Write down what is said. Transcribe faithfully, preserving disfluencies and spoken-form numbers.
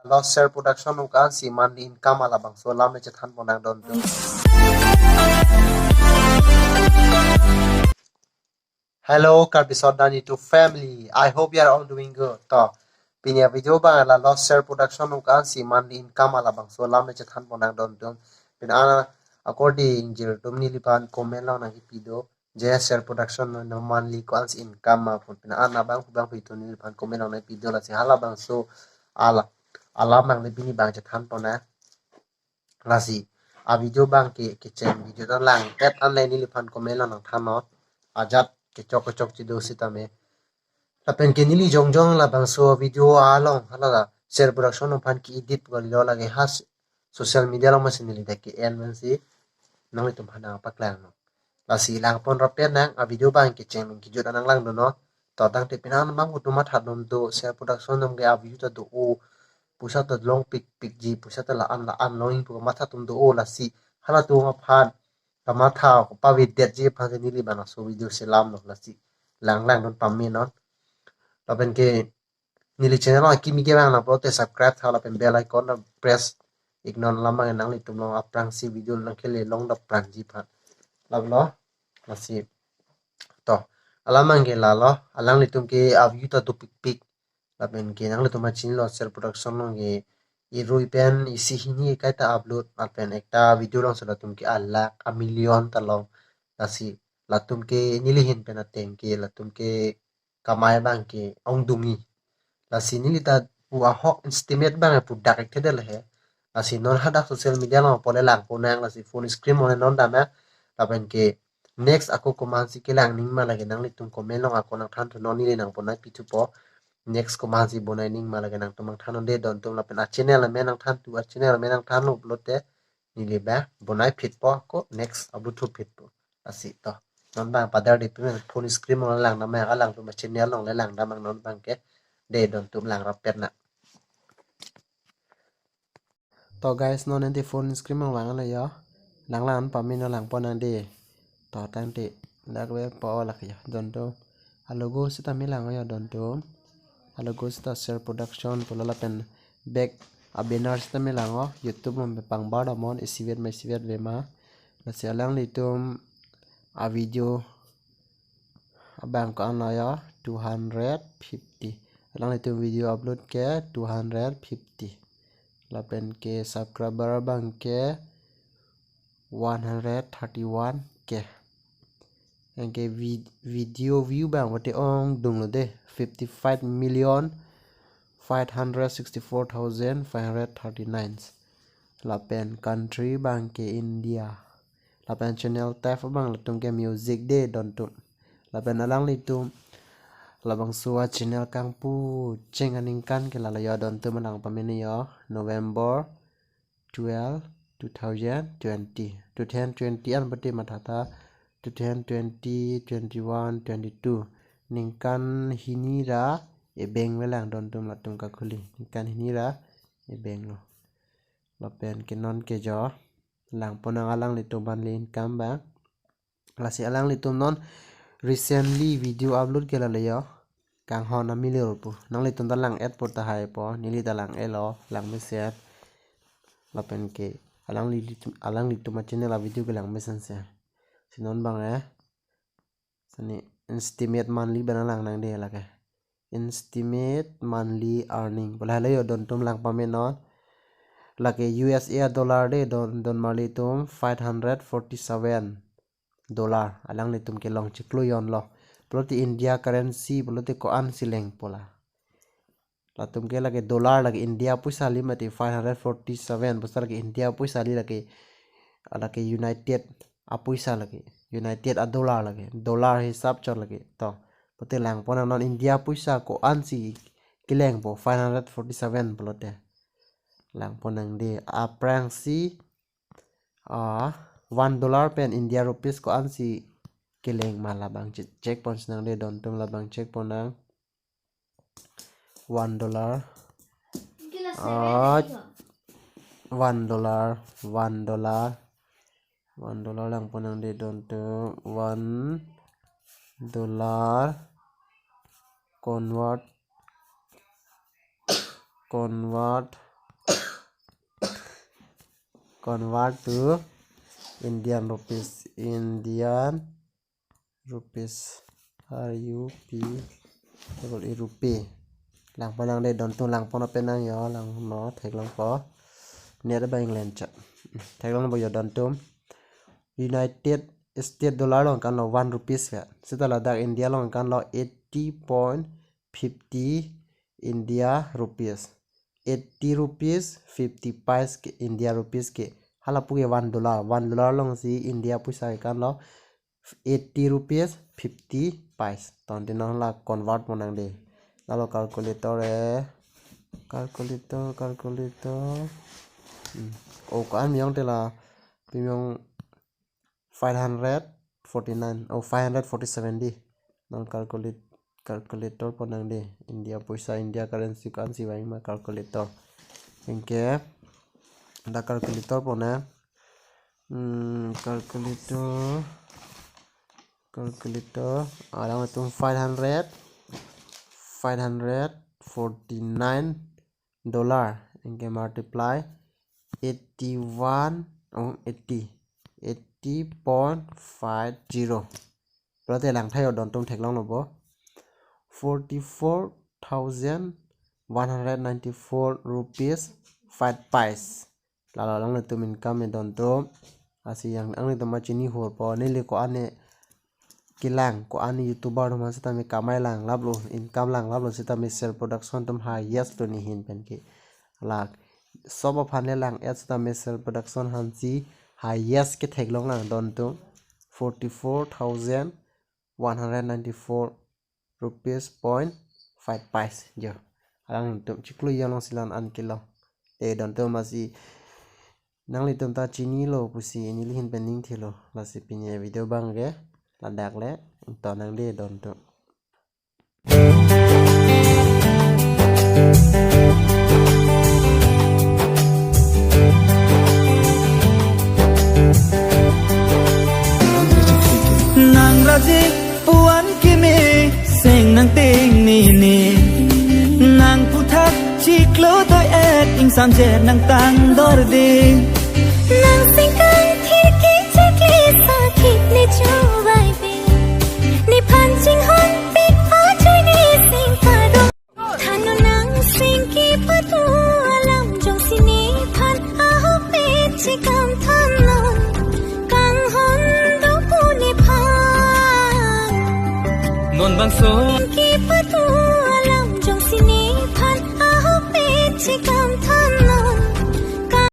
Lost Share Production nung ke-ansi monthly income halabangso alam le chethan pon nang don tu. Hello, Karbi Sodani to family. I hope you are all doing good. To, pini a video abang la Lost Share Production nung ke-ansi monthly income halabangso alam le chethan pon nang don tu. Pini an akorte ingjir atum neliphan comment along nangkepi do. J S Share Production non monthly ko-ansi income ma pu, pini an abang pu bang pu itum neliphan comment along nangkepi do, lasi halabangso ala, alam abang le pini abang chethan pon nang. Lasi a video abang ke, kecheng video ta lang et an le neliphan comment along nangthan non. Ajat kechok kechok chedo sitame. Lapen ke neli jongjong labangso video along, hala la Share Production along aphan ke-edit kalilo, lake ha social media along masi neli dak ke-en pensi nanglitum aphan nangpaklang non. Lasi lang pon rapet nang, a video abang kecheng nung kejut an nanglang dun non. To, tangte pini an abang itum matha dun do, Share Production along ke a view ta do-o, poisa ta long pikpikji, poisa ta la-an la-an long pu matha dun do-o, lasi halatum aphan kamatha pavedetji aphan si neli abang laso video selam lo, lasi lang lang dun pame non. Lapen ke neli channel along akimi ke bang nang pulote subscribe tha lapen bell icon ta press iknon, alam abang nanglitum along aphrangsi video nangkele long dap prangji aphan. Lap lo, lasi. To, alam abang ke lalo, alanglitum ke a view ta do pikpik. Lapen ke nanglitum achin lo Share Production along ke irui pen isi hini kaita upload, lapen ekta video along si latum ke a lakh, a million ta long. Lasi latum ke neli ahin pen ateng ke latum ke kamai abang ke ongdung-i. Lasi neli ta pu ahok estimate abang pu dak ek thedel he. Lasi non hadak social media along apot le lang pon nang, lasi phone screen along le non dam ya. Lapen ke next ako komansi kelang ning ma lake nanglitum comment along ako nangthan thu, non neli nangpon nangpi thupo. Next komansi bonai ning ma lake nangtum nangthan non de don tum, lapen a channel amen nangthan thu, a channel amen nangthan lo pulote neli abang bonai phitpo, ako next upload thu phitpo. Lasi to. Non abang padar di pimen phone screen along lang dam ya, alanglitum a channel along le lang dam nang non abang ke. De don tum lang rapet nang. To guys, non enti phone screen along lang lo yo. Lang lang pame non, lang pon nang de. To, tangte dak ve po lake yo don tum. A logo sitame lang yo don tum. A logo sita Share Production pulo, lapen back a banner sitame lang o, YouTube along pangbar damnon, isivet ma isivet ve ma. Lasi alanglitum a video abang ko-an lo yo, two hundred fifty. Alanglitum video upload ke two hundred fifty. Lapen ke subscriber abang ke one hundred thirty-one K. Anke vi-, video view abang mate ongdung lo de, fifty-five million five hundred sixty-four thousand five hundred thirty-nine. Lapen country abang ke India. Lapen channel type abang latum ke music de don tum. Lapen alanglitum labangso a channel kangpu cheng aningkan ke lalo yo don tum, lang pame non yo, November twelve, two thousand twenty. Two thousand twenty an pute matha ta, two thousand twenty, twenty-one, twenty-two. Ningkan hini ra ebeng ve lang don tum, latum kakhuli. Ningkan hini ra ebeng lo. Lapen ke non ke jo lang pon nang alanglitum monthly income abang. Lasi alanglitum non recently video upload ke lalo yo, kanghon amili pu. Nanglitum ta lang et pu tahai po, neli ta lang et lo, lang mesen. Lapen ke alangli, alanglitum a channel a video ke lang mesen se. Si non abang eh. Sani estimate monthly abang lang nang de lake. Estimate monthly earning pu lahelo yo don tum, lang pame non. Lake U S A dollar de don, don marli tum five hundred forty-seven dollar. Alanglitum ke long chiklo yon lo. Pulote India currency pulote ko-ansi leng pu la. Latum ke lake dollar, lake India poisa li mati five hundred forty-seven, poisa lake India poisa li lake, lake United a poisa lake, United a dollar lake, dollar hisap chot lake. To, pulote lang pon nang non India poisa ko-ansi keleng po five hundred forty-seven pulote. Lang pon nang de aphrangsi, ah, one dollar pen India rupees ko-ansi keleng ma labang che-, check pon si nang de don tum, labang check pon nang. One dollar. Ah, one dollar, one dollar, one dollar lang pon nang de don tum, one dollar convert, convert convert to Indian rupees. Indian rupees. R U P double E, rupee. Langpon nangde dontum, langpon open nang yo, langnon theklongpo. Net ba England cha. Theklongpo yo dontum. United States dollar along kanlo one rupees ya. Seta ladak India along kanlo eighty point fifty India rupees. Eighty rupees fifty paise ke India rupees ke. Hala pu ke one dollar. One dollar alongsi India poisa ke kanlo eighty rupees fifty paise. Ton tinang la convert pon nangde. Lalo calculator eh. Calculator, calculator. Hmm. Oh, ko-an miyong te la. Pimyong five hundred forty-nine. Oh, five hundred forty-seven di. Non calculate, calculator pon nangde. India poisa, India currency ko-ansi vangma calculator. Anke. Da calculator pon nang. Hmm, calculator. Calculator. Alang atum five hundred, five hundred forty-nine dollar. Anke multiply eighty-one, oh, eighty. Eighty point five zero. Pulote lang thayo dontum theklonglo bo. Forty-four thousand one hundred ninety-four rupees five paise. Lalo alanglitum income e dontum. Lasi yang alanglitum ma chini horpo, neli ko-an ne kelang, ko-an YouTuber atum setame kamai lang laplo, income lang laplo setame self production atum highest lo nehin pen ke. Lak, sob aphan le lang-et setame self production aphansi highest ketheklong lang dontum. Forty-four thousand one hundred ninety-four rupees point five paise jo. Alangtum chiklo yong long silon an kilo. Te dontum masi nanglitum ta chinilo pusi neli hin pen ning thilo. Lasi pini video abang ke ladak le, ton nangde dontum. Nang rajik puan kimi seng nang ting nini, nang puthak chiklo doi-et ingsamjer nang tang dorde. Nang singkang thiki chikli sakit ni chubai bi. Nephan chinghon pik ajoine sing kado. Thano nang singki patu alam jongsi nephan ahok pik chikam thanon. Kanghon do pu nephan. Non bangso